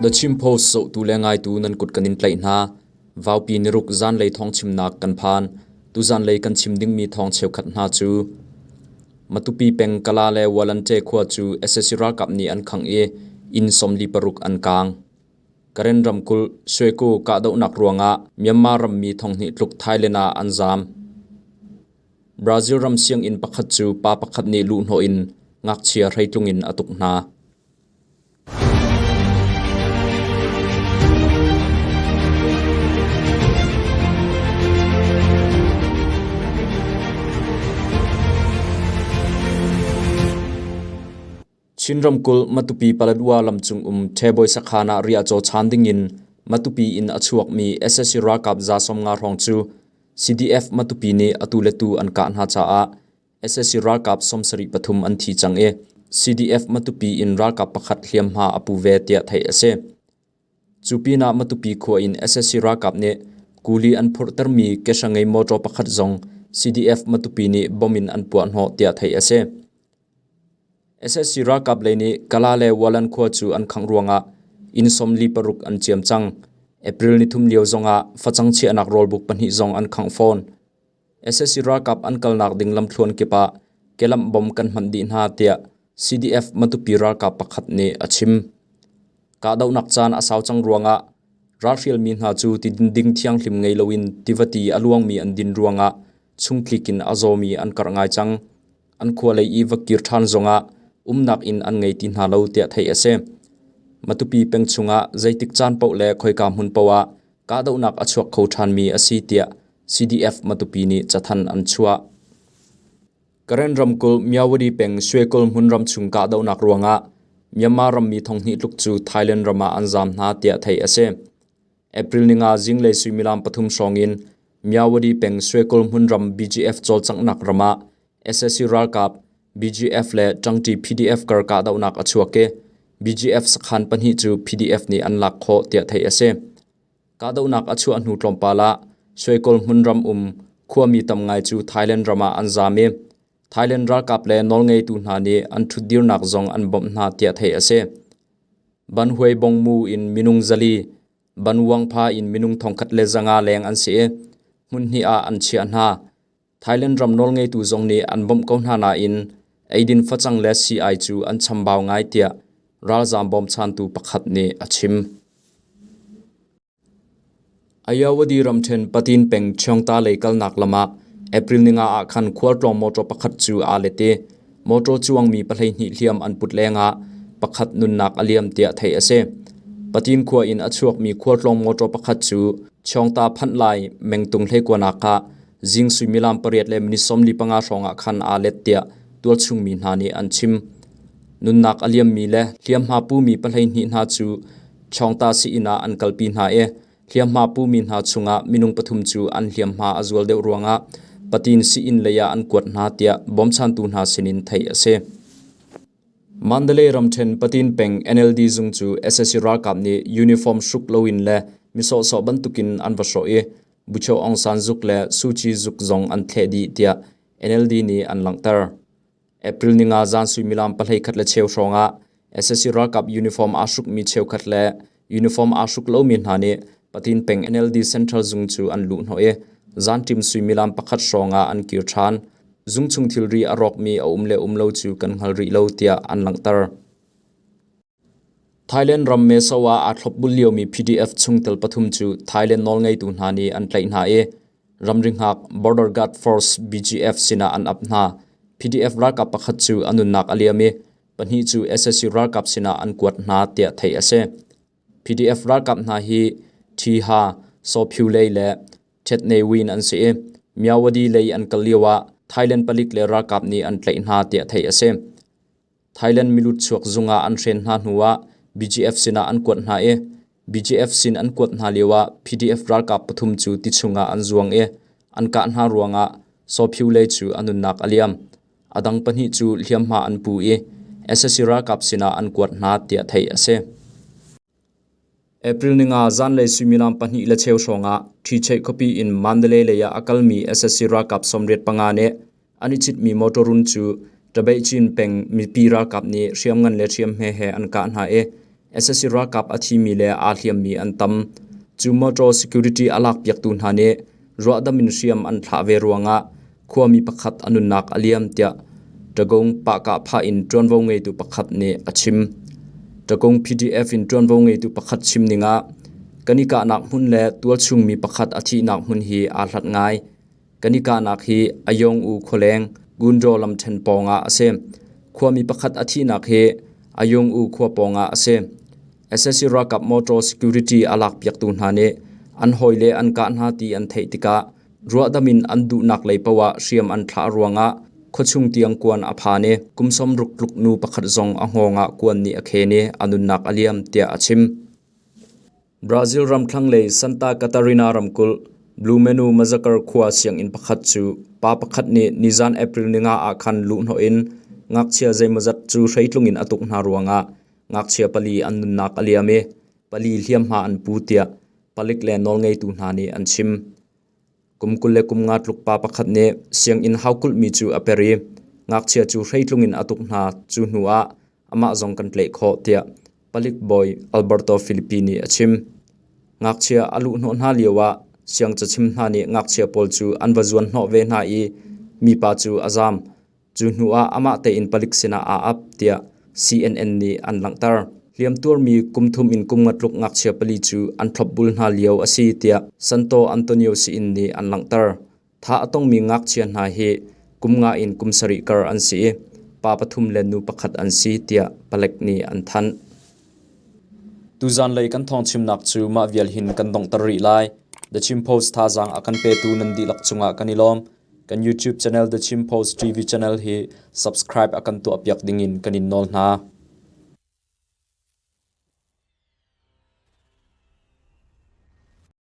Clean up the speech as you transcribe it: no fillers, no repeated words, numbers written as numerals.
The Chin Post zohtu le ngaitu nan kut kan in tlaih hna. Vaupi niruk zanlei thawngchimnak kan phan. Tuzanlei kan chim dingmi thawng cheukhat hna cu Matupi peng Kala le Walante khua cu sac ralkap nih an khangh i inn 46 an kaang. Karen ramkulh Shweko kahdohnak ruangah Myanmar rammi thonghnih tluk Thailand ah an zaam. Brazil ram sianginn pakhat cu pa pakhat nih luhhnawh in ngakchia hreitlung in a tuk hna. Chin ramkulh Matupi Paletwa lamcung um Ṭhebawi sakhan ah riahcaw chaan dingin Matupi in a chuakmi sac ralkap 150 hrawng cu CDF Matupi nih atu le tu an kah hna caah sac ralkap 73 an thi cang i CDF Matupi in ralkap pakhat hliamhma a pu ve tiah theih a si. Cu pinah Matupi khua in sac ralkap nih kuli an phurhtermi kehra ngei motor pakhat zong CDF Matupi nih bom in an puahhnawh tiah theih a si. Sac ralkap lei nih Kala le Walan khua cu an khangh ruangah inn 46 an ciam cang. April nithum lio zongah facang chiahnak rawlbuk pahnih zong an khangh fawn. Sac ralkap an kalnak ding lamthluan kip ah kelamh bom kan hmanh dih hna tiah CDF Matupi ralkap pakhat nih a chim. Kahdohnak caan a sau cang ruangah ralhrialmi hna cu tidin ding thianghlim ngei loin tiva ti a luangmi an din ruangah chungtlik in a zawmi an karh ngai cang. An khua lei i va kir ṭhan zongah umnak inn an ngei ti hna lo tiah theih a si. Matupi peng chungah zeitik caan paoh le khoika hmun paoh ah kahdohnak a chuak kho ṭhanmi a si tiah CDF Matupi nih cathanh an chuah. Karen ramkulh Myawaddy peng Shwekul hmunram chung kahdohnak ruangah Myanmar rammi thonghnih tluk cu Thailand ram ah an zaam hna tiah theih a si. April ninga zinglei suimilam pathum hrawng in Myawaddy peng Shwekul hmunram BGF cawlcanghnak ram ah sac ralkap BGF le ṭangṭi PDF kar kahdohnak a chuak i BGF sakhan pahnih cu PDF nih an lak khawh tiah theih a si. Kahdohnak a chuah hnu tlawmpal ah Suaikawl hmunram um khuami tam ngai cu Thailand ram ah an zaam i Thailand ralkap le nawlngeitu hna nih an ṭhutdirnak zong an bawmh hna tiah theih a si. Banhuai Bongmu in minung 400, Banwangpha in minung 1,500 leng an si i hmunhnih ah an chiah hna. Thailand ram nawlngeitu zong nih an bawmh ko hna nain eidin facang le sii-ai cu an chambau ngai tiah ralzaam bawmchantu pakhat nih a chim. Ayeyarwady ramṭhen Patin peng Chiangta lei kalnak lam ah April ninga ah khan khualtlawng motor pakhat cu aa let i motor cuangmi 12 hliam an put lengah pakhat nunnak a liam tiah theih a si. Patin khua in a chuakmi khualtlawng motor pakhat cu Chiangta phanh lai mengtung hleikuanak ah Zing suimilam pariat le minute 45 hrawngah khan aa let tiah tualchung mi hna nih an chim. Nunnak a liammi le hliamhma pumi 12 hna cu Chawngta sii-inn ah an kalpi hna i hliamhma pumi hna chungah minung pathum cu an hliamhma a zual deuh ruangah Patin sii-inn lei ah an kuat hna tiah bawmchantu hna sinin theih a si. Mandalay ramṭhen Patin peng NLD zung cu sac ralkap nih uniform hruk loin le mi sawhsawh bantukin an va hrawh i Bucho Aung San zuk le Suu Kyi zuk zong an thleh dih tiah NLD nih an langhter. April ninga zan suimilam 11:15 hrawngah sac ralkap uniform aa hrukmi cheukhat le uniform aa hruk lomi hna nih Patin peng NLD Central zung cu an luhhnawh i zanṭim suimilam pakhat hrawngah an kir ṭhan. Zung chung thilri a rawkmi a um le um lo cu kan hngal rih lo tiah an langhter. Thailand ram Meso ah aa thlopbul liomi PDF chungtel pathum cu Thailand nawlngeitu hna nih an tlaih hna i ramri hngak Border Guard Force BGF sinah an ap hna. PDF ralkap pakhat cu a nunnak a liam i pahnih cu sac ralkap sinah an kuat hna tiah theih a si. PDF ralkap hna hi Ṭhiha, Sawphyu lei le Ṭhetne Win an si i Myawaddy lei an kal lioah Thailand palik le ralkap nih an tlaih hna tiah theih a si. Thailand milut chuak zung ah an hren hna hnuah BGF sinah an kuat hna i BGF sin an kuat hna lioah PDF ralkap pathum cu ti chungah an zuang i an kah hna ruangah Sawphyu lei cu a nunnak a liam. A dang pahnih cu hliamhma an pu i sac ralkap sinah an kuat hna tiah theih a si. April ninga zanlei suimilam 2:15 hrawngah Ṭhicheih khuapi in Mandalay lei ah a kalmi sac ralkap 85 nih an i citmi motor run cu Tabeihcin peng mipi ralkap nih hriamngan le hriamhme he an kah hna i Sac ralkap a thimi le aa hliammi an tam. Cu motor security a lakpiaktu hna nih ruahdam in hriam an thlah ve ruangah khuami pakhat a nunnak a liam tiah Tagung pahkahphah in ṭuanvo ngeitu pakhat nih a chim. Tagung PDF in ṭuanvo ngeitu pakhat chim ning ah kan i kahnak hmun le tualchungmi pakhat a thihnak hmun hi aa hlat ngai. Kan i kahnak hi Ayong-u khualeng Gundaw lamṭhen pawngah a si. Khuami pakhat a thihnak hi Ayong-u khua pawngah a si. Sac ralkap motor security a lakpiaktu hna nih an hawile an kah hna ti an theih tikah ruahdam in an duhnak lei paoh ah hriam an thlah ruangah khuachung tiang kuan a phan i kum 60 tluk nu pakhat zong a hngawng ah kuan nih a khen i a nunnak a liam tiah a chim. Brazil ram thlanglei Santa Catarina ramkulh Blumenau Massacre khua sianginn pakhat cu pa pakhat nih nizan April ninga ah khan luhhnawh in ngakchia zeimawzat cu hreitlung in a tuk hna ruangah ngakchia pali an nunnak a liam i pali hliamhma an pu tiah palik le nawlngeitu hna nih an chim. Kum 20 le kum nga tluk pa pakhat nih sianginn haukulhmi cu a per i ngakchia cu hreitlung in a tuk hna. Cu hnu ah amah zong kan tlaih khawh tiah palik bawi Alberto Filippi nih a chim. Ngakchia a luhhnawh hna lioah siangcachim hna nih ngakchia pawl cu an va zuanhnawh ve hna i mipa cu a zaam. Cu hnu ah amah tein palik sinah aa ap tiah CNN nih an langhter. Hliamtuarmi kum thum in kum nga tluk ngakchia pali cu an thlopbul hna lio a si tiah Santo Antonio sii-inn nih an langhter. Thah a tongmi ngakchia hna hi kum nga in kum sarih kar an si i pa pathum le nu pakhat an si tiah palek nih an thanh. Tuzanlei kan thawngchimnak cu mah vial hin kan donghter rih lai. The Chin Post thazaang a kan petu nan dihlak cungah kan i lawm. Kan YouTube channel The Chin Post TV channel hi subscribe a kan tuahpiak dingin kan in nawl hna.